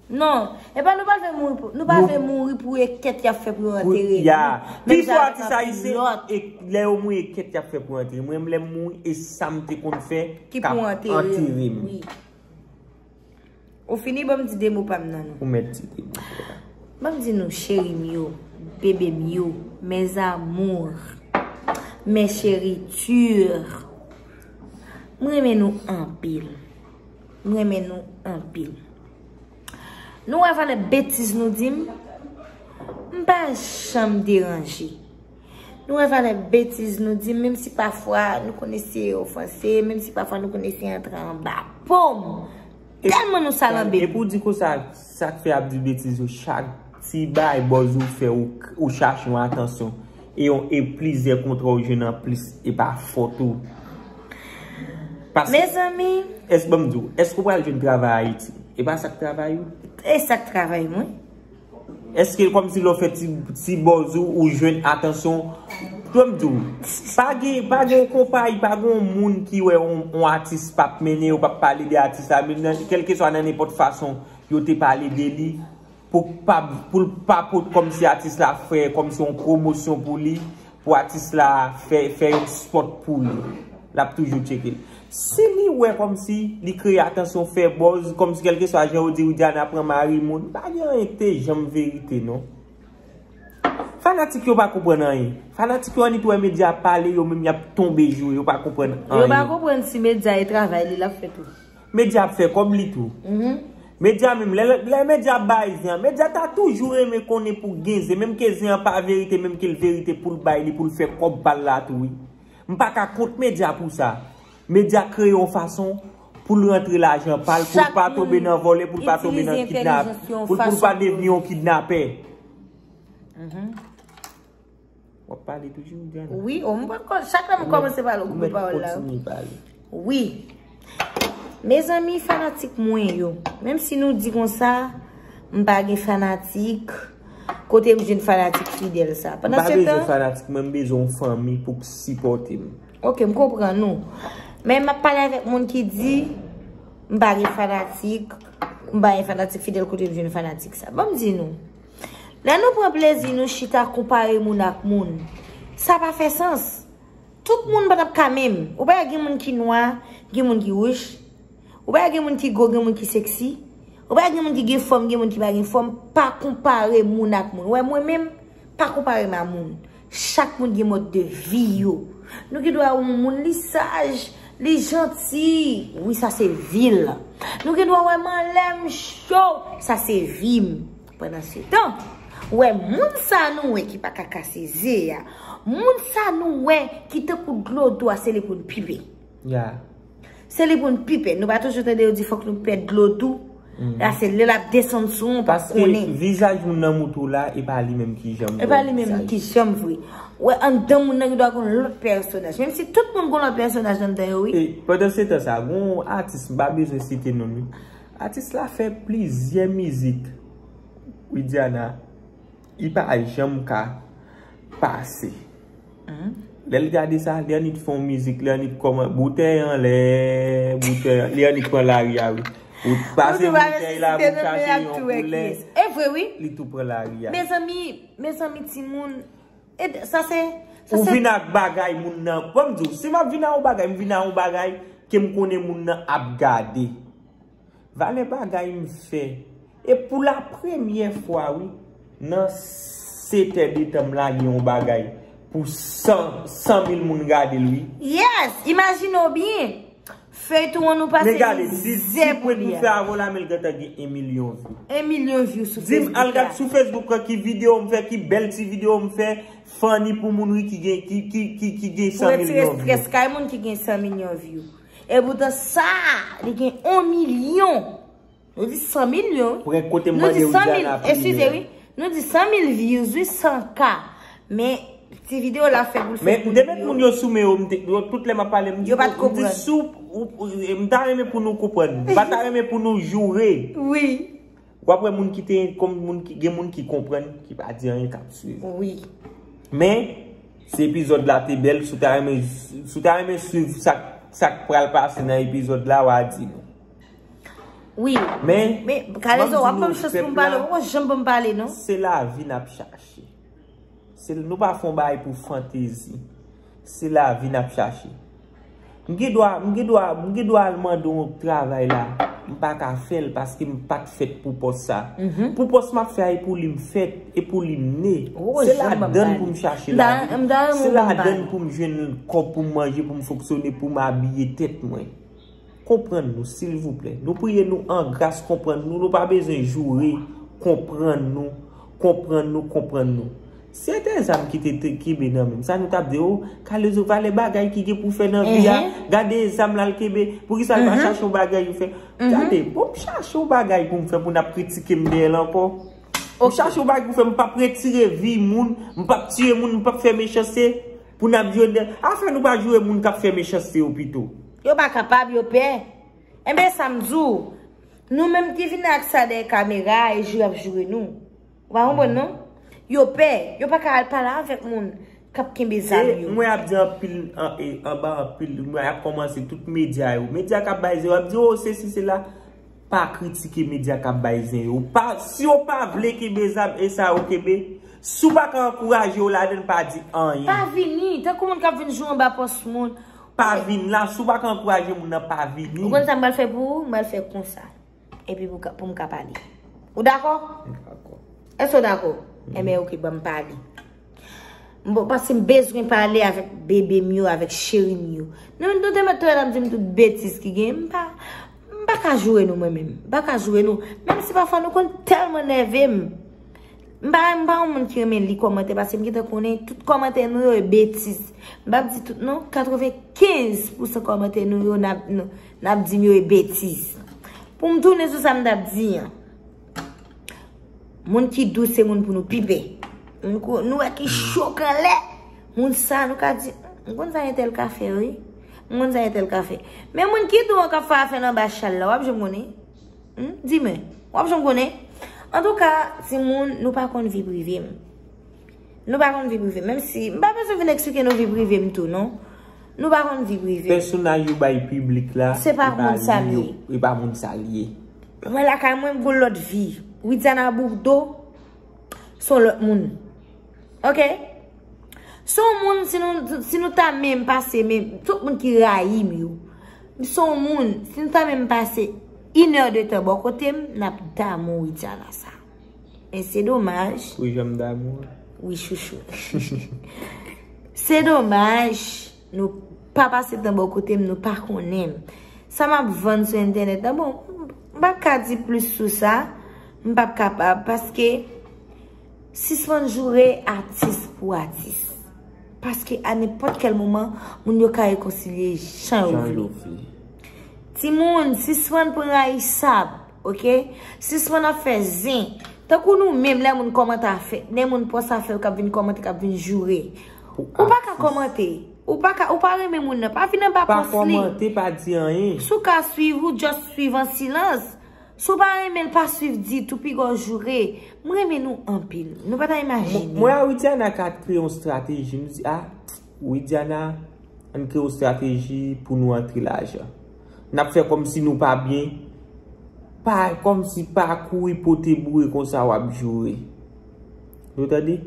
Non, e pa nou pa vle mouri pou, nou pa vle mouri pou e kèt y ap fè pou yo antere nou. Menm jan avèk anpil lòt. Pi fò atis ayisyen, e lè yo mouri, e kèt y ap fè pou antere. Mwen menm, lè m mouri, e sa m te konn fè k ap antere m. Ou fini, ban m di de mo pa m nan non. Ou mèt di de mo. Ban m di nou, cheri m yo, bebe m yo, mes amours, mes chéritures, m renmen nou anpil. M renmen nou anpil. Nou wè valè betiz nou di m? M pa janm deranje. Nou wè valè betiz nou di m, menm si pafwa nou konn eseye ofanse, menm si pafwa nou konn eseye antre anba po m. Tèlman nou salanbe. Epi w di konsa, sa k fè y ap di betiz yo chak ti bay bòz ou fè, ou, ou chache yon atansyon. E yon, e plizyè kontra ou jwenn anplis, e pa fòt ou. Paske, mezanmi, èske, ban m di w, èske w pral jwenn travay Ayiti? E pa sa k travay ou? E sa k travay mwen. Èske kòmsi lè w fè ti, ti bòz ou, ou jwenn atansyon? Ban m di w, pa gen, pa gen yon konpayi, pa gen yon moun ki wè yon, yon atis p ap mennen, yo p ap pale de atis la, men nan, kèlkeswa nan nenpòt fason yo te pale de li, pou pa, pou l pa pot kòmsi atis la fè kòmsi yon pwomosyon pou li, pou atis la fè, fè yon spot pou li. L ap toujou tcheke l. Si li wè kòmsi li kreye atansyon, fè bòz, kòmsi kèlkeswa jan yo di Widiana pran mari moun, pa gen anyen ki te janm verite non. Fanatik yo pa konprann anyen. Fanatik yo annik wè medya pale, yo menm y ap tonbe joure, yo pa konprann anyen. Yo pa konprann si medya e travay li l ap fè tou. Medya ap fè kòb li tou. Medya menm, lè, lè medya ap bay zen an, medya ta toujou renmen konnen pou gen zen, menm ke zen an pa verite, menm ke l verite pou l bay li, pou l fè kòb pa l la tou, wi. M pa ka kont medya pou sa. Medya kreye yon fason pou l rantre lajan pa l, pou l pa tonbe nan vòlè, pou l pa tonbe nan kidnap, pou l, pou l pa devni yon kidnapè. W ap pale toujou, Diana? Wi, o, m poko, chak lè m kòmanse pale, ou koupe pawòl la. Wi. Mezanmi, fanatik mwen yo, menm si nou di konsa, m pa gen fanatik, kote m jwenn fanatik fidèl sa? M pa bezwen fanatik, mwen m bezwen yon fanmi pou k sipòte m. Ok, m konprann ou. Men m ap pale avèk moun ki di, m pa gen fanatik, m pa gen fanatik fidèl, kote m jwenn fanatik sa? Ban m di nou. Lè nou pran plezi nou chita konpare moun ak moun, sa pa fè sans. Tout moun pa t ap ka menm. Ou pa wè gen moun ki nwa, gen moun ki wouj. Ou pa wè gen moun ki gwo, gen moun ki seksi. Ou pa wè gen moun ki gen fòm, gen moun ki pa gen fòm. Pa konpare moun ak moun. Ou wè mwen menm, pa konpare m a moun. Chak moun gen mòd de vi yo. Nou gen dwa wè yon moun li saj, li janti. Wi, sa se vi l. Nou gen dwa wè m anlè m cho. Sa se vi m. Pandansetan, ou wè moun sa nou wè ki pa ka kase ze a, moun sa nou wè ki tankou dlo dou a, se li pou n pipe. Se li pou n pipe. Nou pa toujou tande yo di fòk nou pèd dlo dou? La se lè l ap desann sou w, ou p ap konnen. Paske vizaj moun nan moutou la, e pa li menm ki janm vre. E pa li menm ki janm vre. Ou wè anndan moun nan gen dwa gen yon lòt pèsonaj. Menm si tout moun gen yon lòt pèsonaj anndan yo, wi. E pandansetan sa, gen yon atis, m pa bezwen site non l, wi. Atis la fè plizyè mizik, Widiana, li pa janm ka pase. Lè l gade sa, li annik fè yon mizik, li annik kòman, boutèy anlè, boutèy an-, li annik pran lari a, wi. Ou pase boutèy la pou chache yon koulè, li tou pran lari a. Mezanmi, mezanmi, timoun, e, sa se, sa se. Ou vin ak bagay moun nan, ban m di w, si m ap vin ak yon bagay, m vin ak yon bagay ke m konnen moun nan ap gade. Valè bagay m fè. E pou la premyè fwa, wi, nan sete de tan m lage yon bagay pou san, san mil moun gade l, wi. Yes! Imajine w byen. Feyton an nou pase mizè pou li a. Men gade, si, si Pwent pou fè avè w la, men l gentan gen yon milyon view. Yon milyon view sou Facebook la. Di m, al gad sou Facebook lan ki videyo m fè, ki bèl ti videyo m fè, funny pou moun, wi, ki gen, ki, ki, ki, ki gen san milyon view. Pou retire strès kay moun ki gen san milyon view. Epoutan sa, li gen yon milyon. Nou di san milyon, wi. Prank kote m mande Widiana primen. Eskize, wi. Nou di san mil views, wi, san K. Men, ti videyo la fè pou l fè pou li yo. Men, m te met moun yo sou men yo, m te, yo, tout lè m ap pale, m di, m di sou, ou, ou, m ta renmen pou nou konprann. M pa ta renmen pou nou joure. Wi. W ap wè moun ki te, kòm moun ki, gen moun ki konprann, ki pa di anyen, k ap swiv. Wi. Men, si epizòd la te bèl, si w ta renmen, si w ta renmen swiv sa, sa k pral pase nan epizòd la, w a di nou. Wi. Men, men, Kalezo, w ap ban m chans pou m pale, w poko janm ban m pale, non. Se lavi n ap chache. Se, nou pa fè yon bagay pou fantezi. Se lavi n ap chache. M gen dwa, m gen dwa, m gen dwa al mande yon travay la. M pa ka fè l paske m pa t fèt pou pòs sa. Pou pòs m ap fè a, e pou li m fèt, e pou li m ne. Se ladan l pou m chache lavi. Se ladan l pou m jwenn kòb pou m manje, pou m fonksyone, pou m abiye tèt mwen. Konprann nou, silvouplè. Nou priye nou an gras, konprann nou. Nou pa bezwen joure. Konprann nou. Konprann nou, konprann nou. Si se te zam ki te, te kenbe nan men m, sa nou t ap di, o, Kalezo, valè bagay ki gen pou fè nan vi a, gade zam l al kenbe, poukisa l pa chache yon bagay pou fè? Gade, bon, m chache yon bagay pou m fè, pou n ap kritike m dèyè l ankò. M chache yon bagay pou fè, m p ap retire vi moun, m p ap tiye moun, m p ap fè mechanste, pou n ap jwenn dèyè. Afè nou pa joure moun k ap fè mechanste yo pito. Yo pa kapab, yo pè. Enben, sa m di w, nou menm ki vin ak sa dèyè kamera a, e joure y ap joure nou. Ou pa konprann non? Yo pè, yo pa ka al pale avèk moun k ap kenbe zam yo. E mwen ap di anpil, an, e, anba anpil, mwen ap kòmanse tout medya yo. Medya k ap bay zero, ap di, o, sesi, sela. Pa kritike medya k ap bay zen yo. Pa, si yo pa vle kenbe zam, e sa yo kenbe. Si w pa ka ankouraje yo ladan l, pa di anyen. Pa vini, tankou moun k ap vin joure anba pòs moun. Pa vin la, si w pa ka ankouraje moun nan, pa vini. Ou konn sa m pral fè pou ou? M pral fè konsa. Epi pou ka, pou m ka pale. Ou dakò? M dakò. Èske w dakò? Enben, oke, ban m pale. M bon, paske m bezwen pale avèk bebe m yo, avèk cheri m yo. Nou, nou te mèt tou ap di m tout betiz ki gen. M pa, m pa ka joure nou, mwen menm. M pa ka joure nou. Menm si pafwa nou konn tèlman nève m. M pa, m pa yon moun ki renmen li kòmantè, paske m gentan konnen tout kòmantè nou yo e betiz. M p ap di tout non, katrevenkenz pousan kòmantè nou yo n ap, nou, n ap di m yo e betiz. Pou m tounen sou sa m t ap di an. Moun ki dous se moun pou nou pi pè. Moun ko, nou wè ki cho k anlè. Moun sa nou ka di, m konn sa entèl ka fè, wi. M konn sa entèl ka fè. Men moun ki dou an k ap fè afè l anba chal la, w ap janm konnen. Hmm? Di mwen, w ap janm konnen? Antouka, timoun, nou pa konn vi prive m. Nou pa konn vi prive m. Menm si, m pa bezwen vin eksplike nou vi prive m tou, non. Nou pa konn vi prive m. Pèsonaj yo bay piblik la, se pa moun sa l ye. E pa moun sa l ye. Mwen lakay mwen, m gon lòt vi. Widiana Bourdeau, se yon lòt moun. Oke? Se yon moun, si nou, si nou ta menm pase, men tout moun ki rayi m yo. Se yon moun, si nou ta menm pase inè de tan bò kote m, n ap damou Widiana sa. Men se domaj. Ou janm damou? Wi, chouchou. Se domaj, nou pa pase tan bò kote m, nou pa konnen m. Sa m ap vann sou entènèt la, bon, m p ap ka di plis sou sa, m p ap kapab, paske sispann joure atis pou atis. Paske a nenpòt kèl moman, moun yo ka rekonsilye jan yo vle. Timoun, sispann pran rayisab, oke? Sispann ap fè zen. Tankou nou menm, lè moun kòmante afè, lè moun pòs afè yo k ap vin kòmante, k ap vin joure. Ou pa ka kòmante. Ou pa ka, ou pa renmen moun nan, pa vin anba pòs li. Pa kòmante, pa di anyen. Si w ka swiv, ou just swiv an silans. Si w pa renmen l, pa swiv ditou, piga w joure. M renmen nou anpil. Nou pa ta imajine. Mwen a Widiana ka kreye yon estrateji. M di, a, Widiana, ann kreye yon estrateji pou nou antre lajan. N ap fè kòmsi nou pa byen. Pa, kòmsi pa kouri pote boure konsa w ap joure. Nou tande?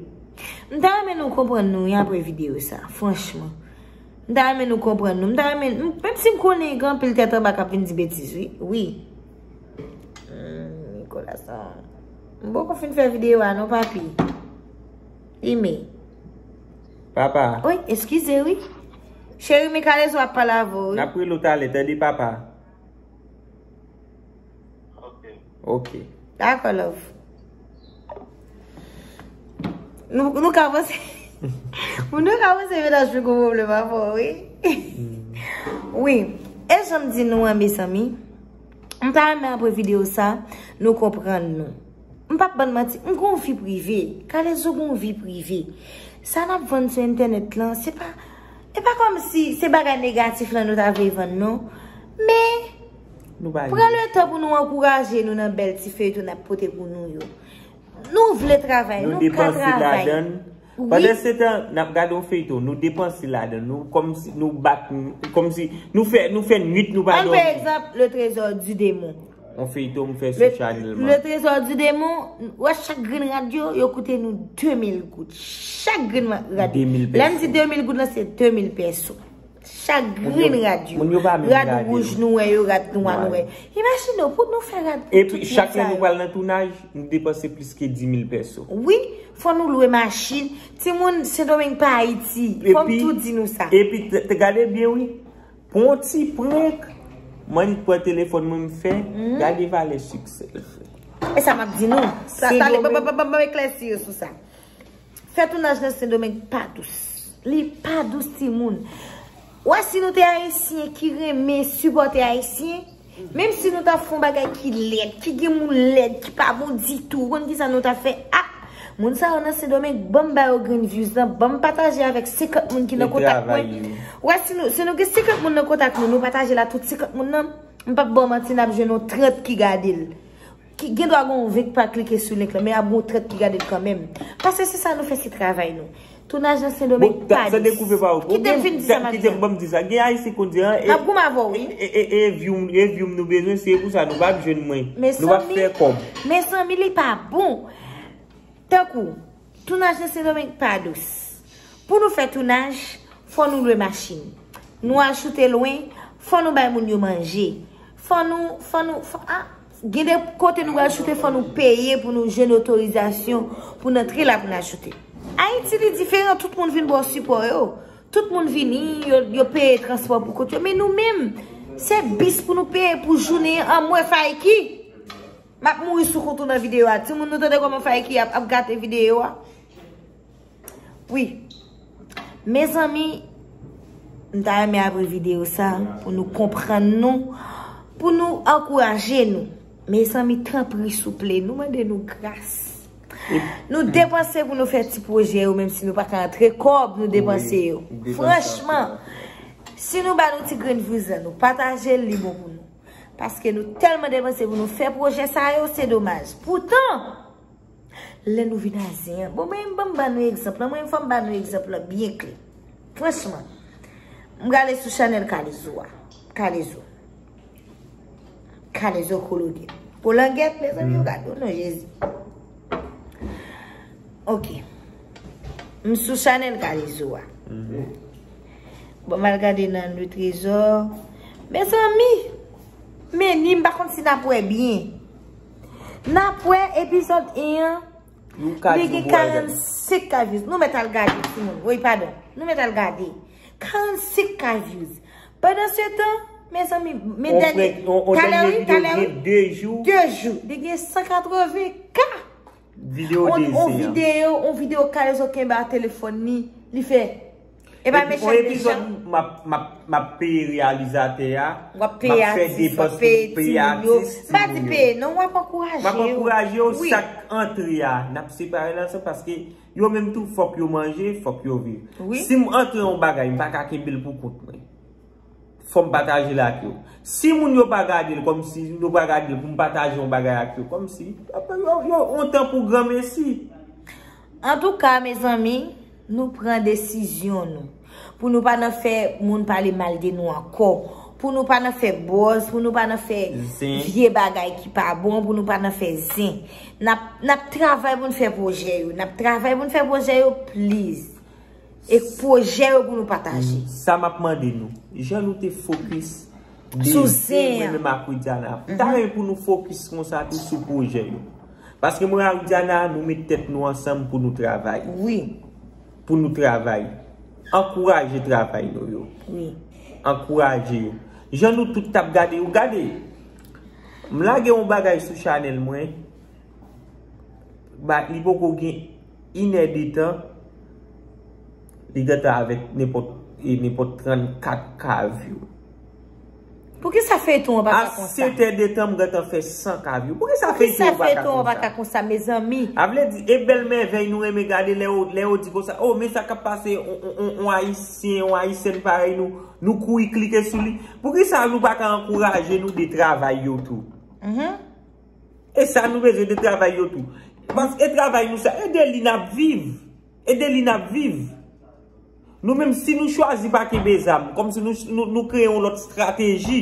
M ta renmen nou konprann nou, wi, apre videyo sa, franchman. M ta renmen nou konprann nou. M ta renmen, m, menm si m konnen gen anpil tèt anba k ap vin di betiz, wi. Wi. Hmm, Nicolas, non. M poko fin fè videyo a, non, papi. Ime. Papa. Wi, eskize, wi. Cheri, men Kalezo ap pale avè w, wi. N ap rele w talè, tande, papa. Ok. Dakò, love. Nou, nou ka panse, nou ka panse mennaj mwen gon pwoblèm avè w, wi. Wi. E jan m di nou an, mezanmi, m ta renmen apre videyo sa, nou konprann nou. M p ap bann manti, m gon vi prive. Kalezo gon vi prive. Sa n ap vann sou entènèt lan, se pa, e pa kòmsi se bagay negatif lan nou ta vle vann, non. Men, pran letan pou nou ankouraje nou nan bèl ti feyton n ap pote pou nou yo. Nou vle travay, nou ka travay. Pandansetan, n ap gade yon feyton, nou depanse ladan l, nou kòmsi, nou bat, kòmsi, nou fè, nou fè nwit, nou pa dòmi. Ann pran egzanp, Le Trésor du Démon. Yon feyton m fè sou Channel Man. Le Trésor du Démon, ou wè chak grenn rad yo, yo koute nou de mil goud. Chak grenn rad. De mil pèso. Lè m di de mil goud lan, se de mil pèso. Chak grenn rad yo. Moun yo pa menm rad gade wouj nou wè yo, rad nwa nou wè. Imajine w, pou nou fè rad pou tout moun sa yo. Epi chak lè nou pral nan tounaj, nou depanse plis ke dis mil pèso. Wi, fò nou lwe machin. Timoun, Sendomeng pa Ayiti. Fò m tou di nou sa. Epi, te, te gade byen, wi. Pou yon ti prank, m annik pran telefòn mwen, m fè, gade valè siksè l fè. E sa m ap di nou. Sa, tande, ban, ban, ban, ban m eklèsi yo sou sa. Fè tounaj nan Sendomeng pa dous. Li pa dous, timoun. Wè, si nou te Ayisyen ki renmen sipòte Ayisyen, menm si nou ta fè yon bagay ki lèd, ki gen moun lèd, ki pa bon ditou, ou konn kisa nou ta fè? Ah! Moun sa yo nan Sendomeng, ban m ba yo grenn views lan, ban m pataje avèk senkant moun ki nan kontak mwen. Wè, si nou, si nou gen senkant moun nan kontak nou, nou pataje l a tout senkant moun nan, m p ap ba w manti, n ap jwenn yon trant ki gade l. Ki gen dwa gen yon ven k pa klike sou link lan, men ap gen yon trant ki gade l kanmenm. Paske se sa nou fè, se travay nou. Tounaj nan Sendomeng pa dous. Kite m fin di sa m ap di a. Kite m, ban m di sa. Gen Ayisyen konn di, an, e, n ap goumen avè w, wi. E, e, e, e view m, e view m nou bezwen, se pou sa nou p ap jwenn mwen. Nou p ap fè kòb. Mezanmi, mezanmi, li pa bon. Tankou, tounaj nan Sendomeng pa dous. Pou nou fè tounaj, fò nou lwe machin. Nou ajoute lwen, fò nou bay moun yo manje. Fò nou, fò nou, fò, a, gen de kote nou pral choute, fò nou peye pou nou jwenn otorizasyon pou n antre la pou n ajoute. Ayiti, li diferan, tout moun vin ba w sipò yo. Tout moun vini, yo, yo peye transpò pou kont yo. Men nou menm, se bis pou nou peye pou jounen an, mwen Fayki. M ap mouri sou kont ou nan videyo a. Timoun, nou tande kòman Fayki ap, ap gate videyo a? Wi. Mezanmi, m ta renmen apre videyo sa pou nou konprann nou, pou nou ankouraje nou. Mezanmi, tanpri, souple, nou mande nou gras. Nou depanse pou nou fè ti pwojè yo, menm si nou pa ka antre kòb, nou depanse yo. Franchman, si nou ba nou ti grenn views lan, nou pataje l, li bon pou nou. Paske nou tèlman depanse pou nou fè pwojè sa yo, se domaj. Poutan, lè nou vin a zen an, bon, mwen, ban m ba nou egzanp lan, mwen, fò m ba nou egzanp lan byen klè. Franchman, m prale sou chanèl Kalezo a. Kalezo. Kalezo Kologèt. Kolangèt, mezanmi, yo gade, o non Jezi. Ok. M sou chanèl Kalezo a. Bon, m al gade nan Le Trésor. Mezanmi, men ni m pa konn si n ap wè byen. N ap wè epizòd en an. Li gen karannsenk K views. Nou mèt al gade, timoun. Woy, padon. Nou mèt al gade. Karannsenk K views. Pandan se tan, mezanmi, men dènye, talè wi, talè wi. De jou. De jou. Li gen san katreven K. Videyo de zen an. On videyo, on videyo Kalezo kenbe a telefòn li, li fè. E pa mechan deja. Epi on epizòd m ap, m ap, m ap peye reyalizatè a, m ap fè depans pou peye atis, m ap peye timoun yo. M pa di peye non, w ap ankouraje yo. M ap ankouraje yo, sak antre a, n ap separe l ansanm paske yo menm tou fòk yo manje, fòk yo viv. Si m antre yon bagay, m pa ka kenbe l pou kont mwen. Fò m pataje l ak yo. Si moun yo pa gade l kòmsi, yo pa gade l pou m pataje yon bagay ak yo, kòmsi, yo, yo, yon tan pou granmesi. Antouka, mezanmi, nou pran desizyon nou. Pou nou pa nan fè moun pale mal de nou ankò. Pou nou pa nan fè buzz, pou nou pa nan fè vye bagay ki pa bon, pou nou pa nan fè zen. N ap, n ap travay pou n fè pwojè yo. N ap travay pou n fè pwojè yo, please. E pwojè yo pou nou pataje. Sa m ap mande nou, jan nou te fokis de zen, mwen menm ak Widiana, m ta renmen pou nou fokis konsa tou sou pwojè yo. Paske mwen ak Widiana, nou met tèt nou ansanm pou nou travay. Wi. Pou nou travay. Ankouraje travay nou yo. Wi. Ankouraje yo. Jan nou tout t ap gade yo, gade. M lage yon bagay sou chanèl mwen. Ba, li poko gen inè de tan, li gentan avèk nenpòt, e, nenpòt trannkat K view. Poukisa feyton an pa ka konsa? A sèt è de tan, m gentan fè san K view. Poukisa feyton an pa ka konsa, mezanmi? A vle di, e bèl mèvèy nou renmen gade lè yo, lè yo di konsa, oh, men sa k ap pase, on, on, on, on Ayisyen, on Ayisyèn parèy nou, nou kouri klike sou li. Poukisa nou pa ka ankouraje nou de travay yo tou? E sa nou bezwen de travay yo tou. Paske travay nou sa, e de li n ap viv. E de li n ap viv. Nou menm, si nou chwazi pa kenbe zam, kòmsi nou, nou, nou kreye yon lòt estrateji.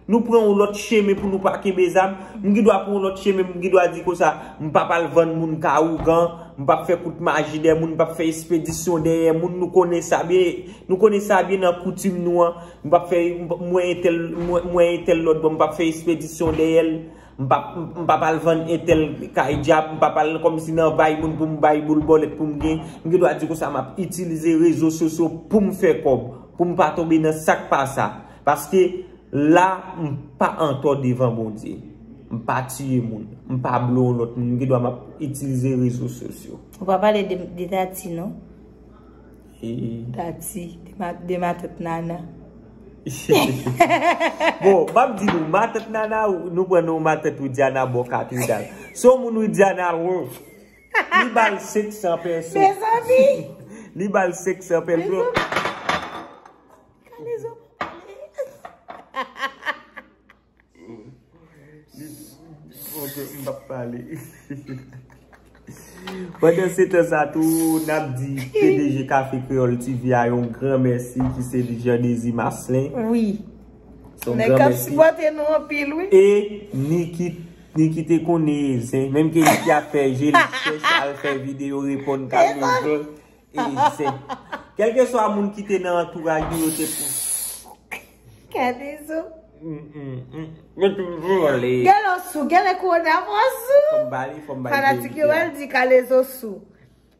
Nou pran yon lòt chemen pou nou pa kenbe zam. M gen dwa pran yon lòt chemen, m gen dwa di konsa, m p ap al vann moun ka ougan, m p ap fè kout maji dèyè moun, m p ap fè espedisyon dèyè moun. Nou konnen sa byen, nou konnen sa byen nan koutim nou an. M p ap fè, m p- m wè entèl, m wè, m wè entèl lòt bò, m p ap fè espedisyon dèyè l. M p ap, m p ap al vann entèl kay djab, m p ap al kòmsi nan bay moun pou m bay boul bòlèt pou m gen. M gen dwa di konsa, m ap itilize rezo sosyo pou m fè kòb, pou m pa tonbe nan sa k pa sa. Paske la, m pa antò devan Bondye. M pa tiye moun. M pa blo yon lòt moun. M gen dwa m ap itilize rezo sosyo. Ou pa pale de, de Tati, non? E Tati, de ma, de matant Nana. Bon, m ap di nou, matant Nana, nou pran non matant Widiana bò katedral. Se yon moun Widiana, wi. Li ba l senk san pèso. Mezanmi! Li ba l senk san pèso. Mezanmi! Kalezo pa pale. Ok, m p ap pale. Pandan se tan sa tou, n ap di P D G Café Créole T V a yon gran mèsi, ki se Jean Désir Maslin. Wi. Se yon gran mèsi. Nèg k ap sipòte nou anpil, wi. E Niki, Niki te konnen zen, menm ke Niki ap fè je li chèch, al fè videyo reponn Kalezo. E zen. Kèlkeswa moun ki te nan antouraj nou, yo te pou. Kalezo. Mm, mm, mm. Mwen toujou ale. Gèlè sou, gèlè kowona mwen sou. Fò m bale, fò m bale verite a. Fanatik yo al di Kalezo sou.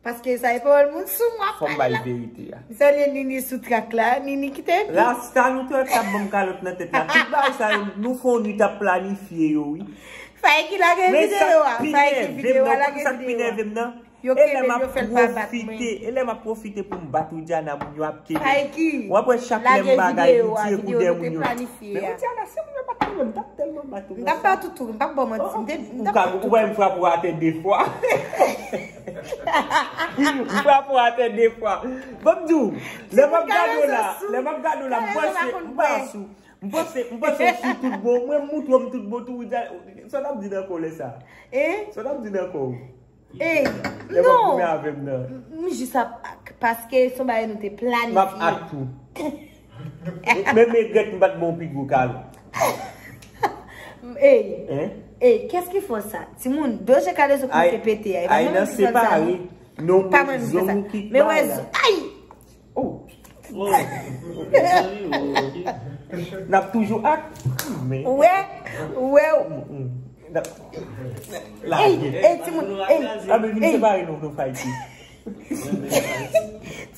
Paske sa e pawòl moun sou mwen ap pale la. Fò m bale verite a. M salye Nini sou trak la, Nini kite epi. Rasta nou te wè k t ap ban m kalòt nan tèt la. Tout bagay sa yo, nou fè yon nwit ap planifye yo, wi. Faye ki lage videyo a, Faye ki videyo a, lage videyo a. Yo kenbe l, yo fè l pa bat mwen. E lè m ap pwofite pou m bat Widiana, moun yo ap kenbe. Faye ki lage videyo a, videyo nou te planifye a. Men Widiana, se moun yo bat mwen, m t ap tèlman bat ou. M t ap bat ou tou, m p ap ba w manti. M te, m t ap bat ou. Ou wè m frape w atè de fwa. M frape w atè de fwa. Ban m di w, lè m ap gade w la, lè m ap gade w la, m panse, m panse, m panse, m panse w sou tout bon. Mwen, m montre w m tout bon tou, Widiana. Sa w t ap di nan kò w lè sa? Sa w t ap di nan kò w? Ey, non. Lè w ap goumen avè m nan. M jis ap ak, paske se yon bagay nou te planifye. M ap ak tou. Menm egrèt m pa t bon pi gwo kalòt. Ey, ey, kès ki fè sa? Timoun, Doje Kalezo ki te pete a. E pa mwen menm ki fè sa, non. Pa mwen menm ki fè sa. Men wè, ay! Oh. N ap toujou ak. Ou wè, ou wè. Ey, ey, timoun, ey, ey.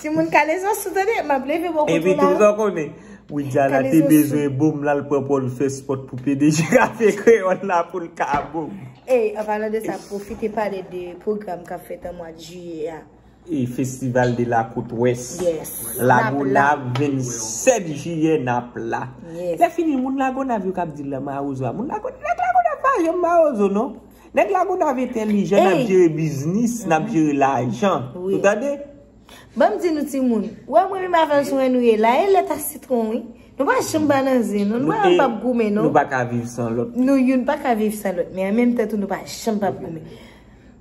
Timoun Kalezo sou tande, m ap leve bò kote la. Epi tou sa w konnen, Widiana te bezwen bon, l al pran pòl fè spòt pou P D G Café Créole la pou l ka bon. Ey, an palan de sa, pwofite pale de pwogram k ap fèt an mwa jiyè a. E Festival de la Côte Ouest. Yes. Lagonav, vennsèt jiyè, n ap la. Yes. Lè fini, moun Lagonav yo k ap di l la mawozo a. Moun Lago-, nèg Lagonav pa janm mawozo, non. Nèg Lagonav entèlijan, n ap jere biznis, n ap jere lajan. Wi. Ou tande? Ban m di nou timoun, ou wè mwen menm avè l sou en nou ye la, e lèt a sitwon, wi. Nou pa janm ba nan zen, non. Nou pa janm p ap goumen, non. Nou pa ka viv san lòt. Nou youn pa ka viv san lòt, men an menm tan tou, nou pa janm p ap goumen.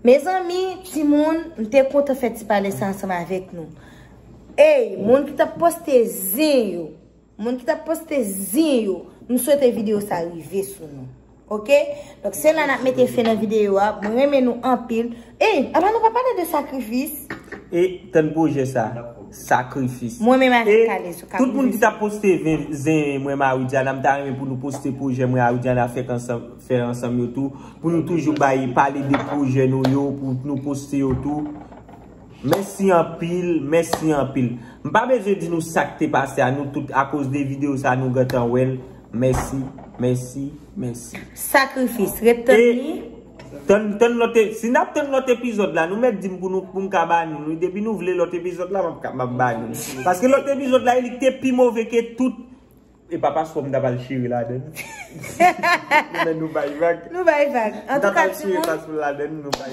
Mezanmi, timoun, m te kontan fè ti pale sa ansanm avèk nou. Ey, moun ki t ap poste zen yo, moun ki t ap poste zen yo, m swete videyo sa rive sou nou. Oke? Donk, se la n ap mete fen nan videyo a. Mwen renmen nou anpil. Ey, apa nou pa pale de sakrifis? E tann pwojè sa, sakrifis. Mwen menm avèk Kalezo k ap rive sou nou. E tout moun ki t ap poste zen, zen mwen, Marie Diana, m ta renmen pou nou poste pwojè mwen, Marie Diana, fèk ansanm. Fè ansanm yo tou, pou nou toujou bay, pale de pwojè nou yo, pou nou poste yo tou. Mèsi anpil, mèsi anpil. M pa bezwen di nou sa k te pase a, nou tout, akoz de videyo sa, nou gentan wè l. Mèsi, mèsi, mèsi. Sakrifis, ret tann li. E tann, tann lòt e-, si n ap tann lòt epizòd la, nou mèt di m pou nou, pou m ka ba nou. Nou, depi nou vle lòt epizòd la, m ap ka, m ap ba nou. Paske lòt epizòd la, li te pi move ke tout. E pa paspò m ta pral chire ladann. Men nou bay vag. Nou bay vag. Antouka, timoun,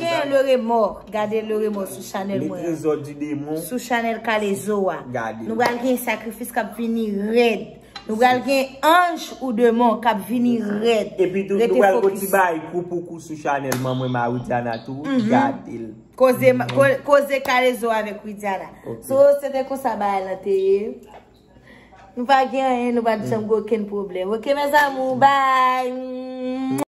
gen Le Remò. Gade Le Remò sou chanèl mwen an. Le Trésor du Démon. Sou chanèl Kalezo a. Gade. Nou pral gen sakrifis k ap vini rèd. Nou pral gen anj ou demon k ap vini rèd. Epi tou, nou pral gen ti bagay kou pou kou sou chanèl manman Marie Diana tou. Gade l. Koze, ko-, koze Kalezo avèk Widiana. Ok. So, se te konsa bagay lan te ye. Nou pa gen anyen, nou pa t janm gen okenn pwoblèm. Ok, mes amours, bye.